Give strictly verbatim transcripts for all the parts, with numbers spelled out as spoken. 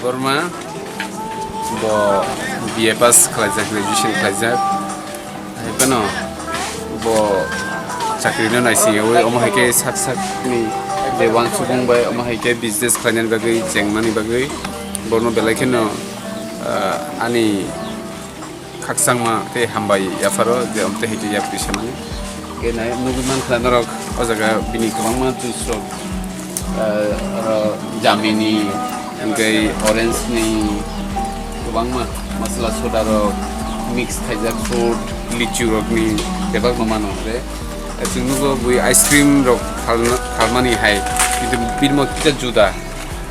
Borma, bo B A pass khlaijak, graduation khlaijak. Hai phano bo chakri no naisingyawi, omo hai khe sak sak ni je wansukmung bai, omo hai khe business khlainani bagwi, chengmani bagwi, borno belai kheno, ah, ani khakchangma tei hambai yapharo je omo tei hai khe yapri samani. Khe nai nugwi mankha norok o jaga bini kwbangma juice rok, ah, oro jamini, hwnkhe orange ni kwbangma masala soda rok mix khaijak fruit, lichu rok ni bebak no mano hwnkhe. Chwng nugo bui ice cream rok phalna, phalmani hai, kintu bini mo kisa juda.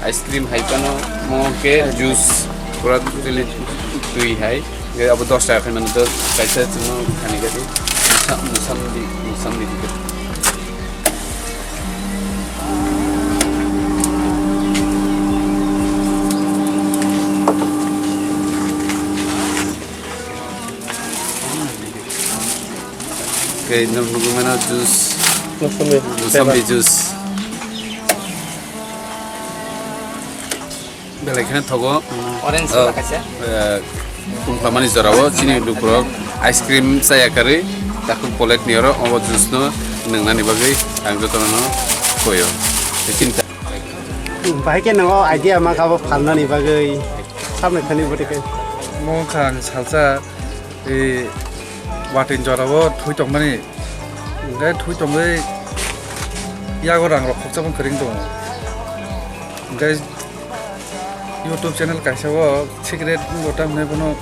Ice cream hai phano mo khe juice pura totally twi hai. Hwnkhe abo dos taka khai mano, dos kaisa chwngno thani gadi. Musam-, musambi, musambi dikhe. Khe nung nugwi mano juice. Musambi. Musambi juice. Belai kheno thogo. Orange. Oh, soda kaisa. Eh, tungklamani jorao chini lukurok ice cream chaya karwi takhuk polet ni oro omo juice no nwngnani bagwi ang jotono no khoyo. Tei chini Bahai khe nongo idea ma kha bo phalnani bagwi samai thani bwtwi khe. Mo wngkha ang salsa, e, watwi jorao thwi tongmani, hwnkhe thwi tongwi yago rang rok khoksa phano kwrwng tongo. Hwnkhe YouTube channel kaisa o secret wngbo tamhinai bono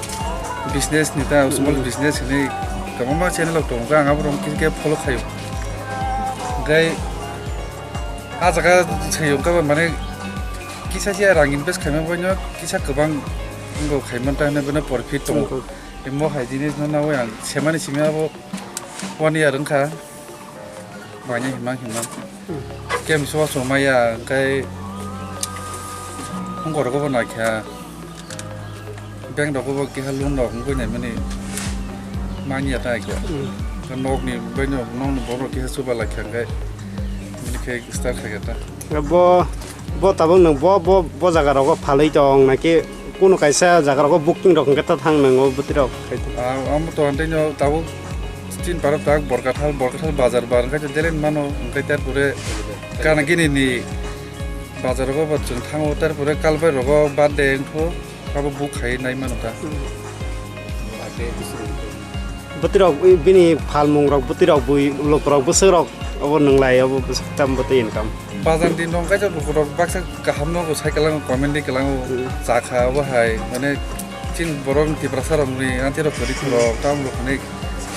business ni ta, small business hinwi kwbangma channel rok tongo, ang aborok kisa khe follow khaio. Hwnkhe Ah jaga se wngkha ba, mane kisa se rang invest khaima boino kisa kwbang wngkha, khaimanta hinwi bono profit tongo. Wngkha. Imo hai jinis no nawi ang semani simi abo one year wngkha. Baina himang himang. Hmm. Kem so so maya, hwnkhe hongkor rogo bo naikha. Bank rogo bo keha loan rok wngwi naimani manya ta khe. Hmm. Nokni baino nokni borok keha chuba lai kha hwnkhe bini khe start khai kha ta. Bo, bo tabuk nwng bo, bo, bo jaga rogo phalwi tong naki kunu kaisa jaga rogo booking rok hwnkhe ta thang nwngo bwtwi rok? Ah, amo to hwnkhe no tabuk tin parok tak Borkathal, Borkathal bazar bar hwnkhe to delen mano hwnkhe tarpore kana gini ni bazar rogo bo chwng thango tarpore kalbai rogo birthday wngkho. Abo book khai nai mano ta. Hmm. Bwtwi rok, bini phalmung rok, bwtwi rok, bui lok rok, bwswk rok, abo nwnglai, abo bwswk tam bwtwi income. Bazar din rok kaitor buku rok baksa kaham no bo sai kwlango, comment di kwlango, hmm, cha kha abo hai, mane chin borok Tiprasa rok ni aunty rok kwrwi rok, hmm, tam rok ni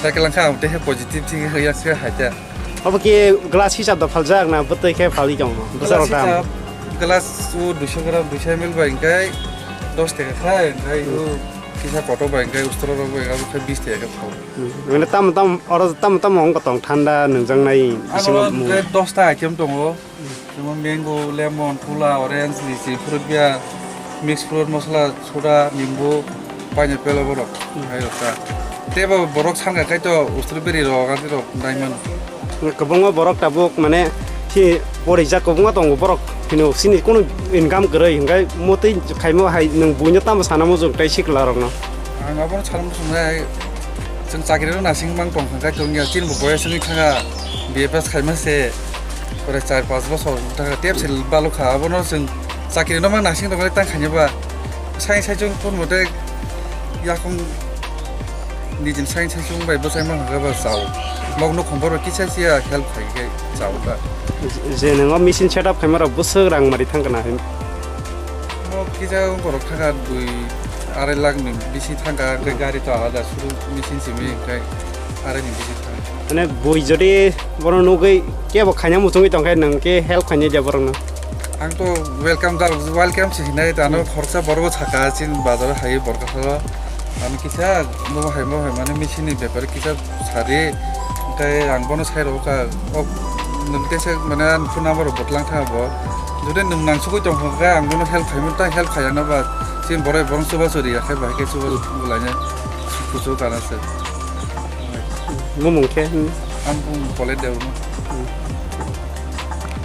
sai kwlang kha, ang tei positive thinking ya se hai ta. Obo khe glass hisab da phaljak na bwtwi khe phalwi tongo? Bwsarok glass tam? Hisab, glass o duiso gram, duiso M L bai hwnkhe dos taka khai, hwnkhe o kisa kotor bai hwnkhe ustra rok bai abo khe bis taka khe phal. Hmm. Mane tamo tamo, oro tamo tamo wngkha tong thanda nwngjaknai bisingo. Aro mung. Hwnkhe dos ta item tongo. Jemon mango, lemon, kula, orange, litchi, fruit beer, mix fruit, masala, soda, nimbu, pineapple, oborok. Hmm. Hai rok ta. Tei bo borok sangkha khai to strawberry rok, ati rok nai mano. Kwbangma borok tabuk mane si porijak kwbangma tongo borok hino sini kunu income kwrwi hwnkhe motwi khaimo hai nwng buino tamo sana muchung tei sikla rokno. Ang abono sana muchungnai, chwng chakri rok nasing mang tong kha khai tongya chini bo boyas wngwi thanga B F S khaima se. Pore char panch bosor wng thangkha, tep se balokha, abono chwng chakri no ma nasing rok tang khaina ba. Sai sai chung phone mote yakung nijin sai sai chung bai bwsai ma hwnkha ba chao. Mok no khumbar kisa sia help khai khe chao ta. Je nang o machine setup khaima rok bwswk rang mari thang kana hin. Mo kisa borok thangkha dui arai lakh ni bisi thangkha, hwnkhe gari to alada suru machine simi hwnkhe arai ni bisi thangkha. Mane bui jodi bono nugwi kebo khaina muchungwi tongkhe nwng khe help khainai de borokno? Ang to welcome dal, welcome se hinai, tano khoroksa borok bo sakha chin bazar o hai borok thalo. Ano kisa mo hai mo hai mane machine ni bepar kisa sari, hwnkhe ang bono sai rokha, ok, nwng tesa mane ang phone number rok botlang thang bo. Jodi nwng nangsugwi tongkha khe ang bono help khaimani, ta help khaiya no ba, chin borai borok chuba churi ya khe bahai khe chuba bulaina kuchu kana se. Bumung khe? Ang bumung Polet Debbarma.